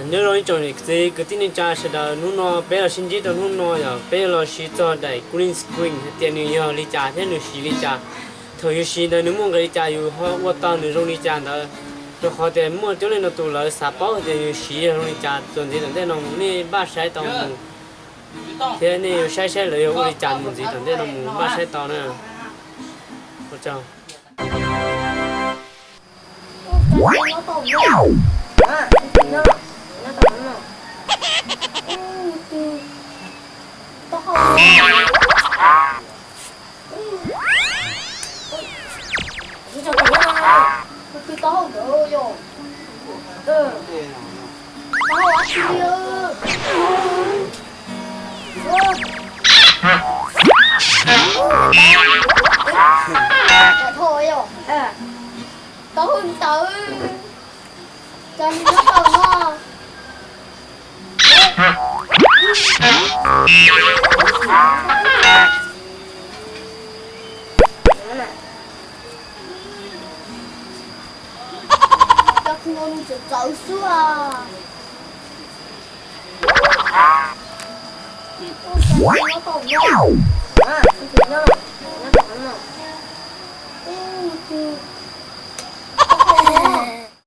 Nyob zoo ib tsoom niam txiv kwv tij neej tsa sawv daws, hnub no peb los sib ntsib rau hnub no yog peb los siv txog daim green screen hais tias nws yog li cas thiab nws siv li cas. Thaum yus siv ntawd nws muaj nqis li cas, yus ho ua tau nws zoo li cas ntawd. Rau qhov tias muaj coob leej no tus lawv xav paub hais tias yus siv yog zoo li cas, txuas ntxiv tom ntej no mus nej npaj saib tau mus, thiab nej yuav saib saib lawv yog ua li cas mus ntxiv tom ntej no mus npaj saib tau na. Ua tsaug. Tau hwj ntawd, cas nws nyob tau no. Cas kuv no nws txawv txawv xwb as. Ua cas nws nyob tau no. Ua cas nws nyob tau no. Ua cas